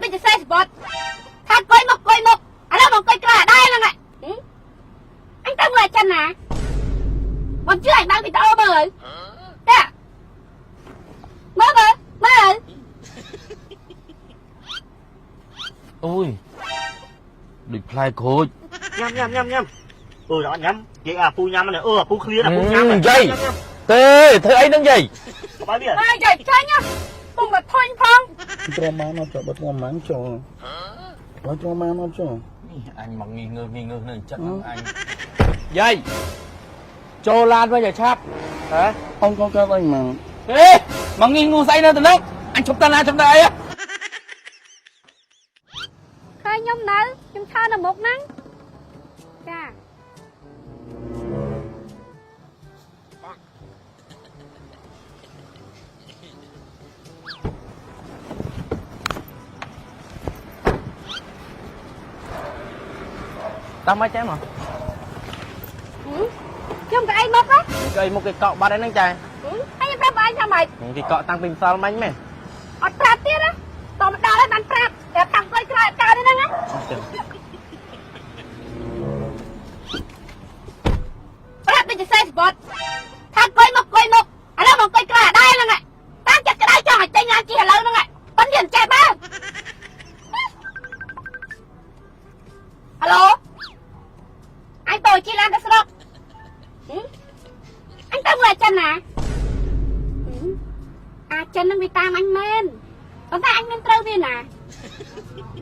រាប់ដូចជាសេសបត់ថាអង្គុយមកអង្គុយមកឥឡូវមកអង្គុយក្រោយអដែរហ្នឹងអញទៅមើលអាចិនណាមិនជឿអញបើកវីដេអូមើលតែមើលមើលមើល អូយដូចផ្លែក្រូច ញ៉ាំញ៉ាំញ៉ាំញ៉ាំអឺអត់ញ៉ាំនិយាយអាពូញ៉ាំនេះអឺអាពូឃ្លៀនអាពូញ៉ាំ យាយទេធ្វើអីហ្នឹងយាយ បាយវា ហើយយាយចាញ់ពុំមកធុញផង ទ្រាំបានអត់ចុះបើទ្រាំបានចូលបើទ្រាំបានអត់ចូល នេះអញមកងីងើងីងើនឹងចិត្តហ្នឹងអញយាយចូលឡានវិញឲ្យឆាប់ហ៎ អង្គក៏កើតអីមក ហេមកងីងូស្អីនៅទៅហ្នឹងអញឈប់តាណាឈប់តាអី ឃើញខ្ញុំនៅខ្ញុំឆើនៅមុខហ្នឹងចា តាមមកចែមក ខ្ញុំក៏អីមុខហ៎ គេមុខគេកក់បាត់ហ្នឹងចែ ហើយខ្ញុំប្រាប់ឯងថាម៉េច គេកក់តាំងពីម្សិលមិញមែន អត់ប្រាប់ទៀតណាតមកដល់ហើយបានប្រាប់តែតាំងអង្គុយក្រោយអត់កើតទេហ្នឹងណាប្រាប់ដូចជាសេសបត់ថាអង្គុយមកអង្គុយមកឥឡូវមកអង្គុយក្រោយអដែរហ្នឹងតាមចិត្តក្តៅចង់ឲ្យចេញឡានជិះឥឡូវហ្នឹងប៉ុន្តែមិនចេះបើហៅឡូអញទៅជិះឡានទៅស្រុកអញទៅមើលអាចិនណាអាចិននឹងវាតាមអញមែនប៉ុន្តែអញមិនត្រូវវាណា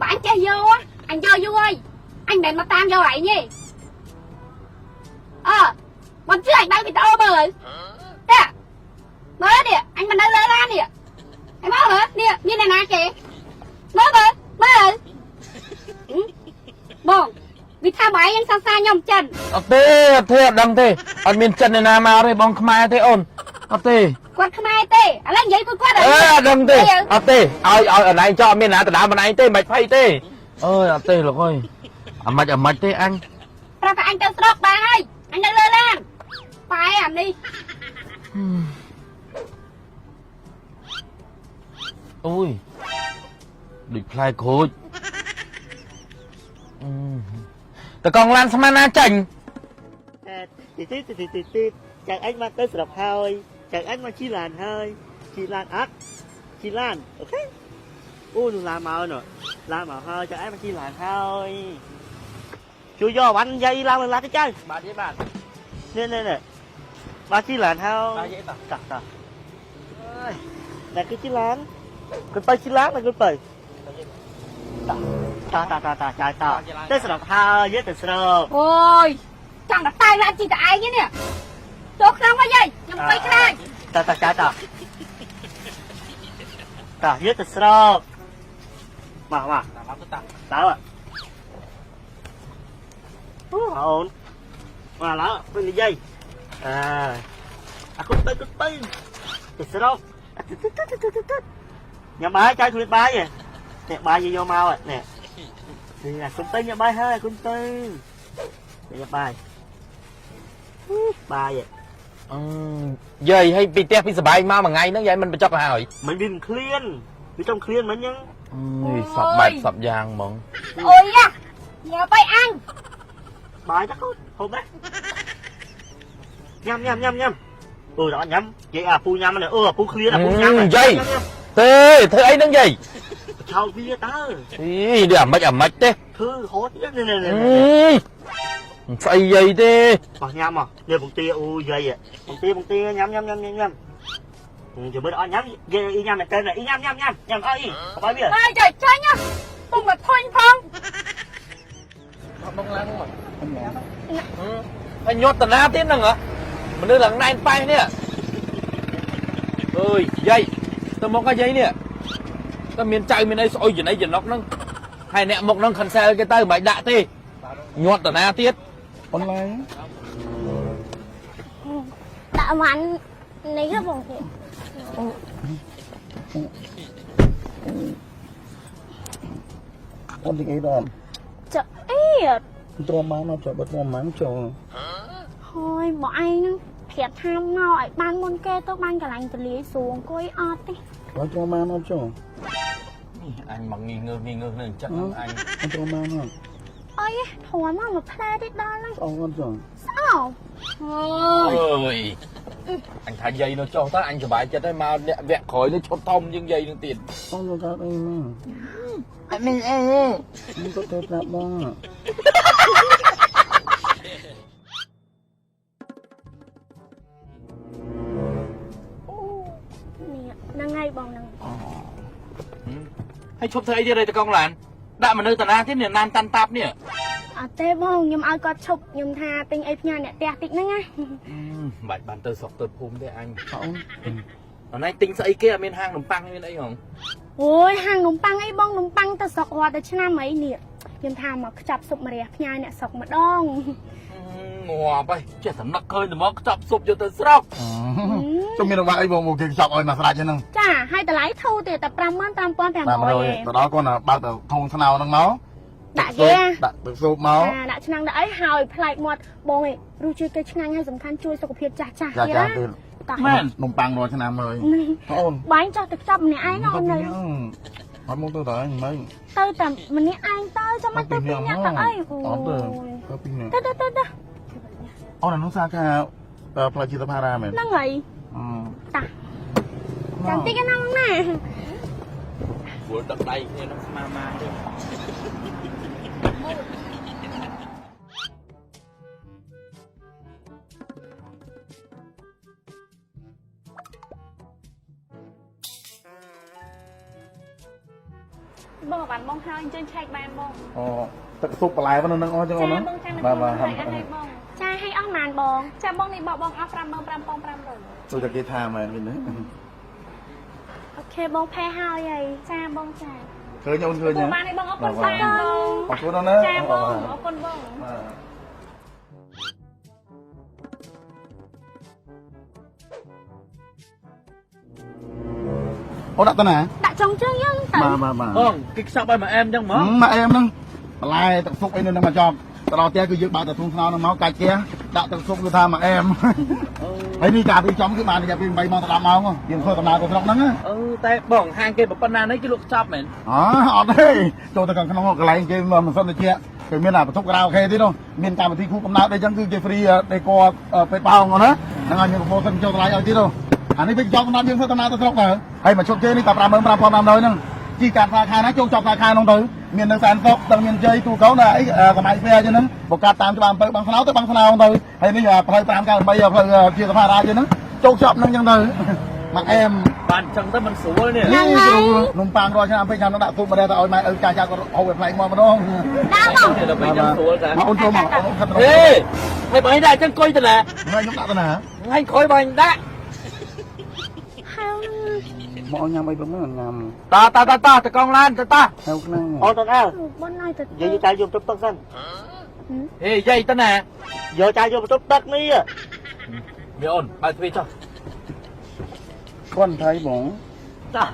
បើអញចេះយកអញយកយូរហើយអញមិនមែនមកតាមយកឯងទេអើមិនជឿអញបើកវីដេអូមើលតែមើលនេះអញមិននៅលើឡាននេះឯមកមើលនេះមានអ្នកណាគេមើលមើលមើលបងវាថាបើឯងសង្សារខ្ញុំចិន អត់ទេអត់ទេអត់ដឹងទេអត់មានចិនឯណាមកទេបងខ្មែរទេអូនអត់ទេ គាត់ខ្មែរទេឥឡូវនិយាយមួយគាត់ អេអត់ដឹងទេអត់ទេឲ្យឲ្យអនឯងចោលអត់មានណាដណ្ដើមអនឯងទេមិនភ័យទេអើយអត់ទេលោកអើយអាម៉េចអាម៉េចទេអញ ប្រាប់ថាអញទៅស្រុកបានហើយអញនៅលើឡានបែអានេះ អូយដូចផ្លែក្រូចតកងឡានស្មានណាចាញ់ ទីទីទីទីទីចៅអញមកទៅស្រុកហើយចៅអញមកជិះឡានហើយជិះឡានអត់ជិះឡានអូខេអូនោះឡានមកនោះឡានមកហើយចៅអញមកជិះឡានហើយជួយយកអវ៉ាន់យាយឡើងលើឡានទៅចៅ បាទយាយបាទ នេះនេះនេះបាទជិះឡានហើយ បាទយាយតោះ តោះតោះអើយតែគឺជិះឡានគាត់ទៅជិះឡានតែគាត់ទៅតោះតោះតោះតោះចៅតោះទៅស្រុកហើយយាយទៅស្រុក អូយចង់តែតែឡានជីតែឯងនេះចូលក្នុងមកយាយខ្ញុំទៅខ្លាច តោះតោះចៅតោះតោះយាយទៅស្រុកមកមក តាមទៅតា តើអូអូនមកឡើយវិញនិយាយអើអាគុតទៅគុតទៅទៅស្រុកញ៉ាំបាយចៅខ្លួនបាយនេះបាយយកមកនេះនេះអាគុណទៅញ៉ាំបាយហើយអាគុណទៅញ៉ាំបាយបាយ អឺយាយឲ្យពីផ្ទះពីសបាយមកមួយថ្ងៃហ្នឹងយាយមិនបញ្ចុកហើយ មិនវាមិនឃ្លានវាចង់ឃ្លានមិនហ្នឹង អើយសពបែបសពយ៉ាងហ្មង អូយយ៉ាញ៉ាំបាយអញ បាយតើកូនហូបដែរញ៉ាំញ៉ាំញ៉ាំញ៉ាំអឺអត់ញ៉ាំនិយាយអាពូញ៉ាំនេះអឺអាពូឃ្លានអាពូញ៉ាំ យាយទេធ្វើអីហ្នឹងយាយ ឆោតវាតើ អីនេះអាម៉េចអាម៉េចទេ ធ្វើហត់នេះនេះនេះ ស្អីយាយទេ បោះញ៉ាំមកនេះពងទាអូយាយពងទាពងទាញ៉ាំញ៉ាំញ៉ាំញ៉ាំញ៉ាំចាំមើលអត់ញ៉ាំយាយអ៊ីញ៉ាំមែនតើអ៊ីញ៉ាំញ៉ាំញ៉ាំញ៉ាំអីបាយវា ហើយយាយចាញ់ពុំមកធុញផង បងឡើងមកហើយញាត់តាណាទៀតហ្នឹងហ៎មនុស្សឡើងណែនប៉ែនេះអើយយាយទៅមកយាយនេះតែមានចៅមានអីស្អុយចំណីចំណុកហ្នឹងហើយអ្នកមុខហ្នឹង cancel គេទៅមិនដាក់ទេញាត់តាណាទៀត អនឡាញ ដាក់អវ៉ាន់នេះហ៎បង អូនទីអីដល់ ចាអី ទ្រាំបានអត់ចុះបើទ្រាំបានចូល ហើយបងឯងហ្នឹងប្រាប់ថាមកឲ្យបានមុនគេទៅបានកន្លែងទលាយស្រួលអង្គុយអត់ទេ បើទ្រាំបានអត់ចូល នេះអ អញមកងីងើងីងើនៅអញ្ចឹងអញ អញចូលបានអត់ អីធំមកមួយផ្លែទៀតដល់ហ្នឹង ស្អប់អត់ចុះ ស្អោ អើយអញថាយាយនៅចុះទៅអញសប្បាយចិត្តហើយមកអ្នកវគ្គក្រោយនេះឈុតធំជាងយាយនឹងទៀត អូនទៅកើតអីមក អត់មានអីទេ ខ្ញុំទៅទៅប្រាប់បង នេះហ្នឹងហើយបងហ្នឹង ហើយឈប់ធ្វើអីទៀតអីតកងឡានដាក់មនុស្សតាណាទៀតនេះណានតាន់តាប់នេះ អត់ទេបងខ្ញុំឲ្យគាត់ឈប់ខ្ញុំថាទិញអីផ្ញើអ្នកផ្ទះតិចហ្នឹងណា មិនបាច់បានទៅស្រុកទៅភូមិទេអញ អូន អនឯងទិញស្អីគេអត់មានហាងនំប៉័ងមានអីហង អូយហាងនំប៉័ងអីបងនំប៉័ងទៅស្រុករត់ទៅឆ្នាំអីនេះខ្ញុំថាមកខ្ចប់ស៊ុបម្រះផ្ញើអ្នកស្រុកម្ដង ងាប់ហើយចេះសំណឹកឃើញតែមកខ្ចប់ស៊ុបយកទៅស្រុក ចុះមានរបស់អីបងមកគេខ្ចប់ឲ្យមកស្រាច់ហ្នឹង ចាហើយតម្លៃធូរទៀតតែ55500ឯង ទៅដល់គាត់ណាបើកទៅធុងស្នោហ្នឹងមក ដាក់គេ ដាក់ទឹកស៊ុបមក ដាក់ឆ្នាំងដាក់អីហើយប្លែកមាត់បងឯងរសជាតិគេឆ្ងាញ់ហើយសំខាន់ជួយសុខភាពចាស់ចាស់ ចាចា ទៀត ទៀត តោះ មែន នំប៉័ងរាល់ឆ្នាំហើយអូន បាញ់ចោះទៅខ្ចប់ម្នាក់ឯងអូននៅ អត់មកទៅតែមិន ទៅតែម្នាក់ឯងទៅចាំមិនទៅពីរនាក់ទៅអី អត់ទេទៅពីរនាក់ ទៅទៅទៅទៅ អូនអានោះសាខាផ្លូវជាផារ៉ាមែន ហ្នឹងហើយ អឺ តាចាំតិចណាបងណា ព្រោះដឹកដៃគ្នានឹងស្មាម៉ាទេ បងអាវ៉ាន់បងហើយអញ្ជើញឆែកបានបង អូទឹកស៊ុបបន្លែប៉ុណ្ណឹងអស់ចឹងអូនណា ចាបងចាំ បាទបាទ ហើយអត់ឲ្យបង ចាឲ្យអស់ម៉ានបង ចាបងនេះបកបងអស់55500 ចូលតែគេថាមែនវិញណា អូខេបងផេះហើយហើយ ចាបងចា ឃើញអូនឃើញ ទទួលបានឯងបងអរគុណច្រើនបង អរគុណណា ចាបងអរគុណបង បាទអូនដាក់ទៅណា ដាក់ចុងជើងយើងទៅ បាទបាទបាទ បងគេខ្ចប់ឲ្យមកអែមអញ្ចឹងហ្មង មកអែមហ្នឹងបន្លែទឹកស៊ុបអីនៅនឹងមកចប់ទៅដល់ផ្ទះគឺយើងបើកតែធុងស្នោហ្នឹងមកកាច់ផ្ទះដាក់ទឹកស៊ុបគឺថាមកអែមហើយនេះការពីចំគឺបានរយៈពេល8ម៉ោងទៅ10ម៉ោងយើងធ្វើដំណើរទៅស្រុកហ្នឹង អឺតែបងហាងគេប៉ុណ្ណានេះគេលក់ខ្ចប់មែន អអត់ទេចូលទៅខាងក្នុងកន្លែងគេមិនសិនទៅជាគេមានអាបន្ទប់ការ៉ាអូខេទៀតនោះមានកម្មវិធីខួបកំណើតអីចឹងគឺគេ free ដេកពេទ្យប៉ោងណាហ្នឹងហើយមាន promotion ចូលតម្លៃឲ្យទៀតនោះអានេះវិញចប់ដំណើរយើងធ្វើដំណើរទៅស្រុកទៅហើយមកឈប់គេនេះតែ55500ហ្នឹងជីកាត់សាខាណាចូលចប់សាខានោះទៅមាននៅសែនសុកទាំងមានជ័យទូកោណាអីសម័យស្ពែអញ្ចឹងហ្នឹងបកាត់តាមច្បារអំពៅបាំងស្នោទៅបាំងស្នោទៅហើយនេះផ្លូវ598ផ្លូវជាសភារាជហ្នឹងចូលចប់ហ្នឹងចឹងទៅមកអែម បានអញ្ចឹងទៅមិនស្រួលនេះ នេះស្រួលនំប៉័ងរាល់ឆ្នាំពេកចាំដាក់ទូម្ដេះទៅឲ្យម៉ែឪចាស់ចាស់គាត់ហូបឲ្យប្លែកមកម្ដង ដល់បង ដល់ពេលអញ្ចឹងស្រួលតា មកអូនចូលមកអូនខិត ហេហើយបងឯងដាក់អញ្ចឹងគុយទៅណា ថ្ងៃខ្ញុំដាក់ទៅណា ថ្ងៃក្រោយបងឯងដាក់ ហើយ មកអូនញ៉ាំអីប្រហែលញ៉ាំ តតតតតកងឡានតត ហៅខ្លាំង អូនតើ បងឲ្យទៅ យាយយកចាយយកបន្ទប់ទឹកសិន ហេយាយទៅណា យកចាយយកបន្ទប់ទឹកនេះ មីអូនបើទ្វារចុះ គាត់ថៃបង ចា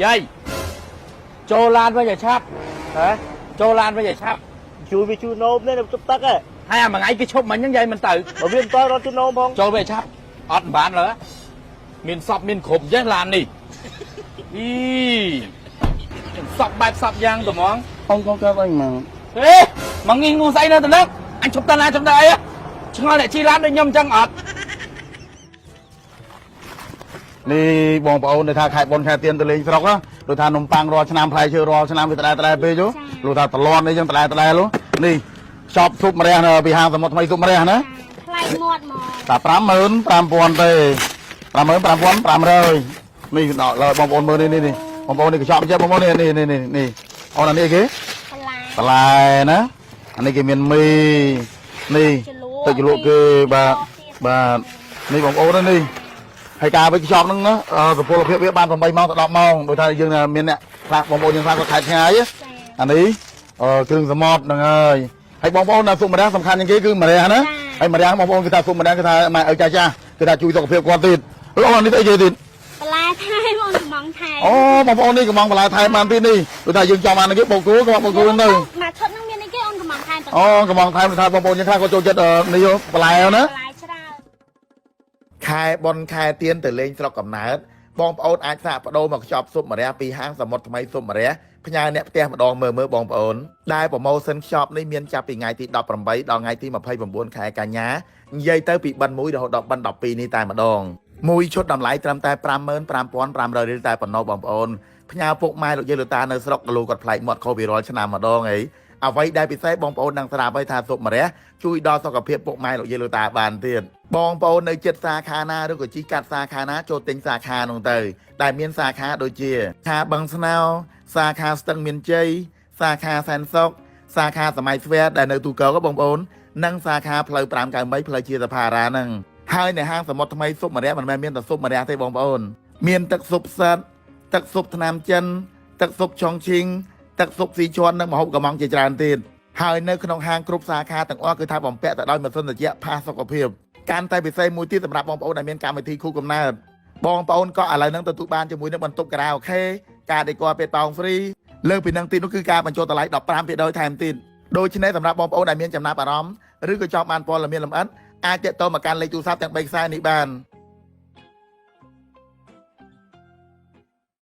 យាយចូលឡានវិញឲ្យឆាប់ ហ៎ ចូលឡានវិញឲ្យឆាប់ ជួយវាជួយនោមនេះនៅបន្ទប់ទឹកហ៎ ហើយអាមួយថ្ងៃគេឈប់មិញហ្នឹងយាយមិនទៅ បើវាមិនតរត់ជួយនោមផង ចូលវិញឲ្យឆាប់អត់មិនបានលើមានសពមានគ្រប់ចេះឡាននេះអីសពបែបសពយ៉ាងត្មង អូនក៏កើតអីមក ហេមកងីងងស្អីនៅទៅនឹងអញឈប់តណាឈប់ទៅអីឆ្ងល់អ្នកជិះឡានដូចខ្ញុំអញ្ចឹងអត់ នេះបងប្អូនដែលថាខែបុនខែទៀនទៅលេងស្រុកដូចថានំប៉័ងរាល់ឆ្នាំផ្លែឈើរាល់ឆ្នាំវាដដែលដដែលពេកលោកថាតលន់អីចឹងដដែលដដែលនេះចប់ស៊ុបម្រះពីហាងសមុទ្រថ្មីស៊ុបម្រះណា ប្លែកមាត់មក តែ55500ទេ55500នេះដល់បងប្អូនមើលនេះនេះបងប្អូននេះកញ្ចក់ចេះបងប្អូននេះនេះនេះនេះអូនអានេះគេ បន្លែ បន្លែណាអានេះគេមានមីនេះទឹកជ្រលក់គេបាទបាទនេះបងប្អូននេះហើយការវិកញ្ចប់ហ្នឹងណាសុពលភាពវាបាន8ម៉ោងទៅ10ម៉ោងដោយថាយើងមានអ្នកខ្លះបងប្អូនយើងខ្លះគាត់ខែឆ្ងាយអានេះគ្រឿងសមុទ្រហ្នឹងហើយហើយបងប្អូនណាសុកម្រះសំខាន់ជាងគេគឺម្រះណាហើយម្រះបងប្អូនគេថាសុកម្រះគេថាម៉ែឪចាស់ចាស់គេថាជួយសុខភាពគាត់ទៀតអូនេះស្អីគេទៀត បន្លែថៃបងកំងថៃ អូបងប្អូននេះកំងបន្លែថែមបានទៀតនេះដូចថាយើងចង់បានគេបោកគោក៏បោកគោទៅ មកឈុតហ្នឹងមានអីគេអូនកំងថែម អូកំងថែមថាបងប្អូនយើងខ្លះក៏ចូលចិត្តនេះបន្លែណា បន្លែច្រើន ខែបុនខែទៀនទៅលេងស្រុកកំណើត បងប្អូនអាចសាកបដូរមកខ្ចប់ស៊ុបម្រះពីហាងសមុទ្រថ្មីស៊ុបម្រះផ្ញើអ្នកផ្ទះម្ដងមើលមើលបងប្អូនដែល promotion ខ្ចប់នេះមានចាប់ពីថ្ងៃទី18ដល់ថ្ងៃទី29ខែកញ្ញានិយាយទៅពីបិណ្ឌ1រហូតដល់បិណ្ឌ12នេះតែម្ដងមួយឈុតតម្លៃត្រឹមតែ55,500រៀលតែប៉ុណ្ណោះបងប្អូនផ្ញើពុកម៉ែលោកយាយលោកតានៅស្រុកគីឡូគាត់ប្លែកមាត់ខុសពីរាល់ឆ្នាំម្ដងអីអ្វីដែលពិសេសបងប្អូននឹងស្រាប់ហើយថាស៊ុបម្រះជួយដល់សុខភាពពុកម៉ែលោកយាយលោកតាបានទៀតបងប្អូននៅជិតសាខាណាឬក៏ជិះកាត់សាខាណាចូលទិញសាខានោះទៅដែលមានសាខាដូចជាសាខាបឹងស្នោសាខាស្ទឹងមានជ័យសាខាសែនសុខសាខាសម័យស្វែដែលនៅទូកោក៏បងប្អូននិងសាខាផ្លូវ593ផ្លូវជាសផារាហ្នឹងហើយនៅហាងសមុទ្រថ្មីស៊ុបម្រះមិនមែនមានតែស៊ុបម្រះទេបងប្អូនមានទឹកស៊ុបសិតទឹកស៊ុបថ្នាំចិនទឹកស៊ុបឆុងឈីងទឹកស៊ុបស៊ីជន់និងម្ហូបកំងជាច្រើនទៀតហើយនៅក្នុងហាងគ្រប់សាខាទាំងអស់គឺថាបំពាក់ទៅដោយម៉ាស៊ីនត្រជាក់ផាសុកភាពកាន់តែពិសេសមួយទៀតសម្រាប់បងប្អូនដែលមានកម្មវិធីខួបកំណើតបងប្អូនក៏ឥឡូវហ្នឹងទទួលបានជាមួយនឹងបន្ទប់ការ៉ាអូខេការដេកពេលប៉ោង free លើសពីនឹងទៀតនោះគឺការបញ្ចុះតម្លៃ15%ថែមទៀតដូច្នេះសម្រាប់បងប្អូនដែលមានចំណាប់អារម្មណ៍ឬក៏ចង់បានព័ត៌មានលម្អិតអាចទាក់ទងមកកាន់លេខទូរស័ព្ទទាំង3ខ្សែនេះបាន។